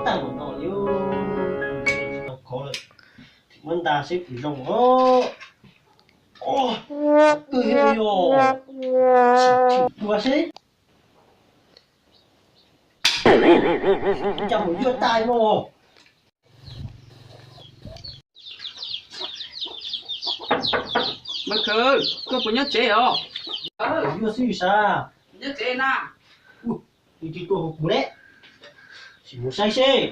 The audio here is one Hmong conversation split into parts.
Tag no li, tau khov lawm, muab nta seb puas zoo os. Twb yog, sim tua seb. Cas mus yuav tag no. Npawg Khawv, koj puas nyob tsev os? Yuav xwb sav. Nyob tsev na. Tus twg tuaj hu kuv ne? Sim mus saib seb.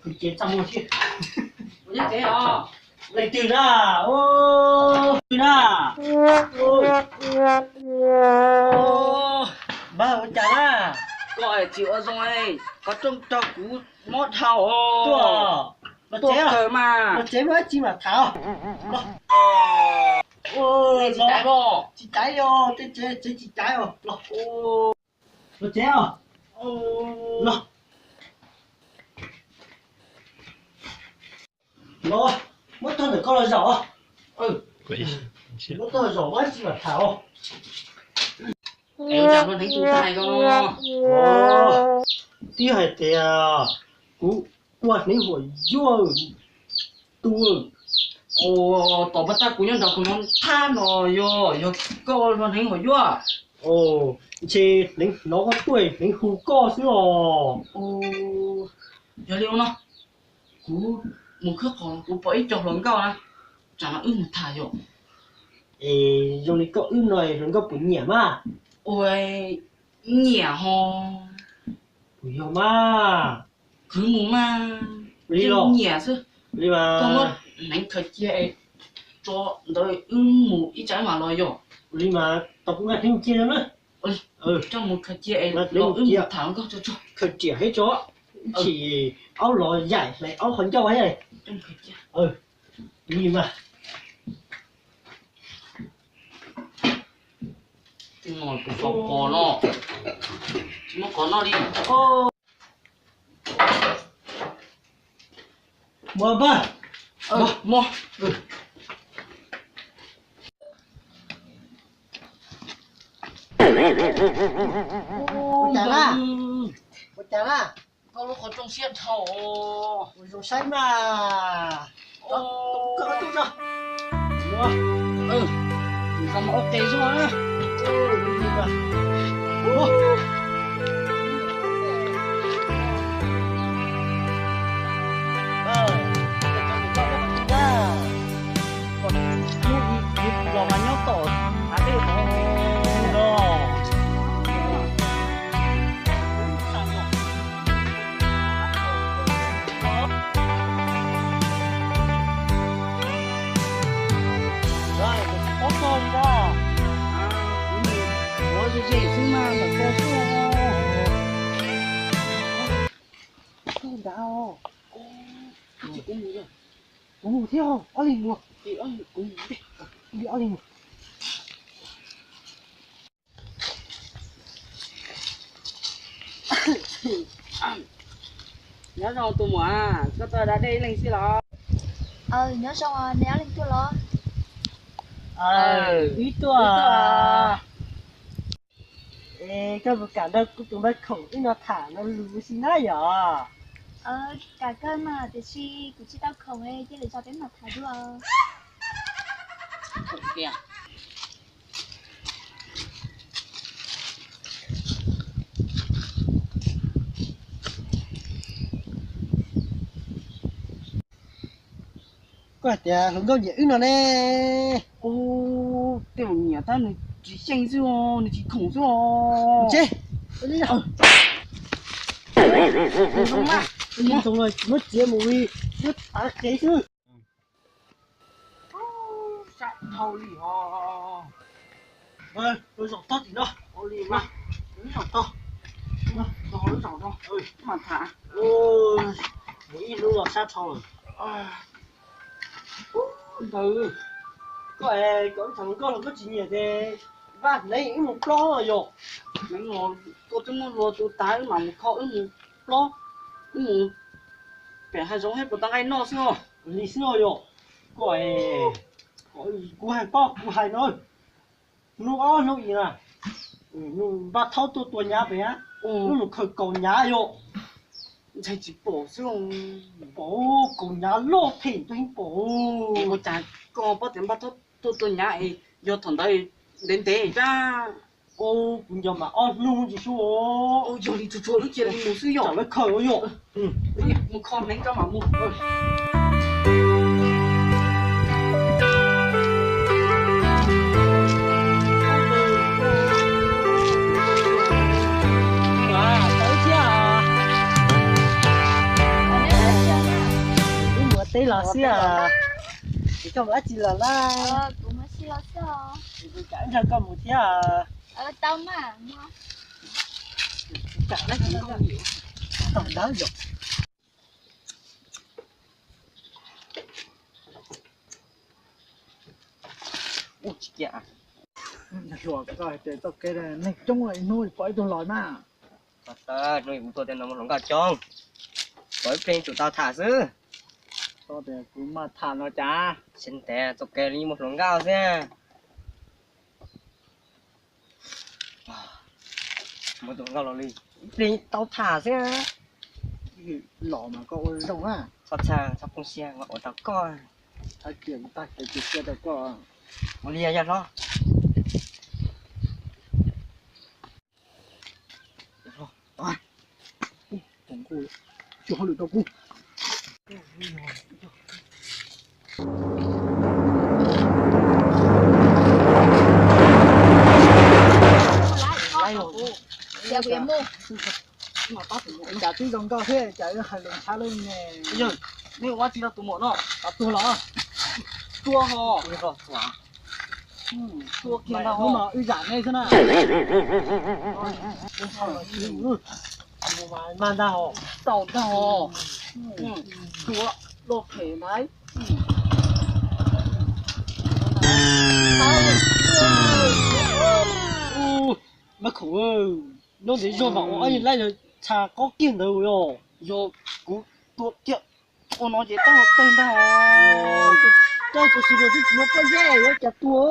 Tus ces txaj muag thiab. Puas nyob tsev os? Leej twg na? Twg na? Npawg ua cas na? Koj tsis ua zoo, qhov rooj raug kuv mob dhau. Tuaj, los tsev, los tsev mas ib tsi mam tham. Tsis caiv os, tsev tsis caiv os. Los tsev os. Los, los, muab tog ntawm koj los zaum. Muab tog zaum ib tsi mam tham os. Twb hais tias kuv ua hneev huam yuaj tus. Tom pab tag kuv nyob nrog kuv no thab no yog, yog koj ua hneev huam yuaj. Ntshe hneev hnov koj tuaj hneev hu koj xwb os. Yog li no, kuv mus khawb qos kuv pom ib co hluas nkauj na, tsam no wb mus tham yom. Es zoo li koj wb no hluas nkauj puas nyiam mas? Ua, nyiam ho. Puas yog mas? Khwv mus mas, li los nyiam xwb. Li mas koj muab hneev khaws cia es tso ntawd wb mus ib tsam mam los yom. Li mas tau kuv nqa hneev cia no na. Coj mus khaws cia es los wb mus tham nkauj tso tso. Khaws riam thiab tso, ib chim aub los yaim hlais aub qhov ncauj thiab. Li mas. Tsis muaj qos noj li. Mus npawg. Ua cas na? Ua cas na? Koj lub qhov rooj siab dhau. Ua zoo saib mas. Koj tuaj no. Ua, ua qe zog na. Los mas nyob tom hav dej no. Pob tog li da. Kuv nim ua ze ze xwb mas lam tau xwb. Koj nrad os. Kuv mus thiab, ob leeg mus. Li ob leeg mus. Nyob zoo tus muam, koj tuaj da dej ib leeg xwb los? Nyob zoo, neb ob leeg tuaj los? Wb tuaj. Es koj puas kam nrog kuv tus npawg khoom wb no tham no lus si na yom? Kam kawg mas, tiam sis kuv tsis tau khoom, cia lwm zaus peb mam tham dua. Koj hais tias hluas nkauj nyiam wb no ne. Ub, tej zaum nyiam tab nws tsis xyeej xwb os, nws tsis khoom xwb os. Tsev, muab txiav mus li, muab tav kev xwb. Sab dhau li os. Zaum tog tim no, zaum tog, zaum tog, mas tham. Mus ib hnub los sab dhau lawm. Ntawd, koj es kom wb tham hluas nkauj los koj tsis nyiam ces vaj hneev wb mus plob yom. Hneev los koj twb muab hlua tu tas wb mam mus kho wb mus plob, wb mus pem hav zoov thiab puas tau nqaij noj xwb os. Li xwb os yom. Koj, kuv hais koj, kuv hais no, hnub ob hnub ib na, npaj thaub tuaj tua nyav pem, wb mus khaws kaus nyav yom. Ntshai tsis pom xwb. Pom, kaus hniav loj phem tuaj yeej pom. Ua cas koj paub tias npaj tuaj tua hniav es yog thaum ntawd ntev ntev thiab. Kuv nco mas ob hnub tsis suav. Yog li tsuag tsuag lub cia li mus xwb yog. Tsam lawv khaws yom. Mus kho hneev tso mam mus. Wb mus teb los xwb. Ces koj mus dab tsi los lawm? Kuv mus ua si los xwb. Kuv tsam wb nrog koj mus thiab. Tau mas. Tsam dab tsi koj mus tau dawb yom. Ua tsis kiag. Hluas koj hais tias txoj kev neeg coob ib hnub pom ib tug los mas. Hnub kuv tuaj tias no muaj hluas nkauj coob, pom ib pliag tsum tau tham xwb. Koj tias kuv maj tham no cas? Tsis ntev txoj kev li muaj hluas nkauj xwb. Muaj tus nkauj los li, ib pliag tau tham xwb. Los mas koj ua zoo na. Txhob txhawj, txhob poob siab, kuv ua tau koj. Txhob cia kuv tag kev tu siab rau koj. Ua li yog hlob. Tsis hauj lwm rau kuv. Cas twb zoo nkauj thiab cas yuav hais lus ntshab lub ne. Yog, nej ua dab tsi rau tus muam no? Tuag los? Tua ho. Tua kiag ntag ho. Wb zam nej xwb na. Mas ntag ho. Tau ntag ho. Tua loj phem ntag. Mas khoom, nyob ntev zog mas ua ob yig laib txha qob kiag ntawd os. Yog kuv tua kiag ua no ces tab tawg ntag os. Tab kuv xwb los twb tsis muaj pob zeb yuav cas tua.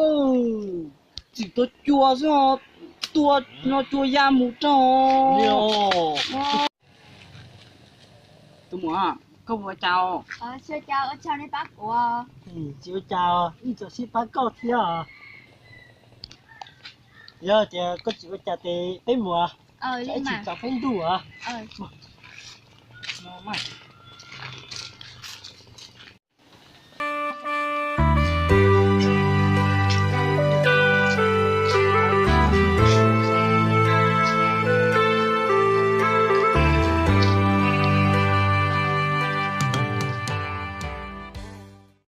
Txim tua cua xwb, tua no cua ya mus rau. Tus muam, koj ua cas? Tsis ua cas, ib txawm sib pab koj thiab. Yog tias koj tsis ua cas ces peb mus, tsam ib tsam tsaus peb ntuj as.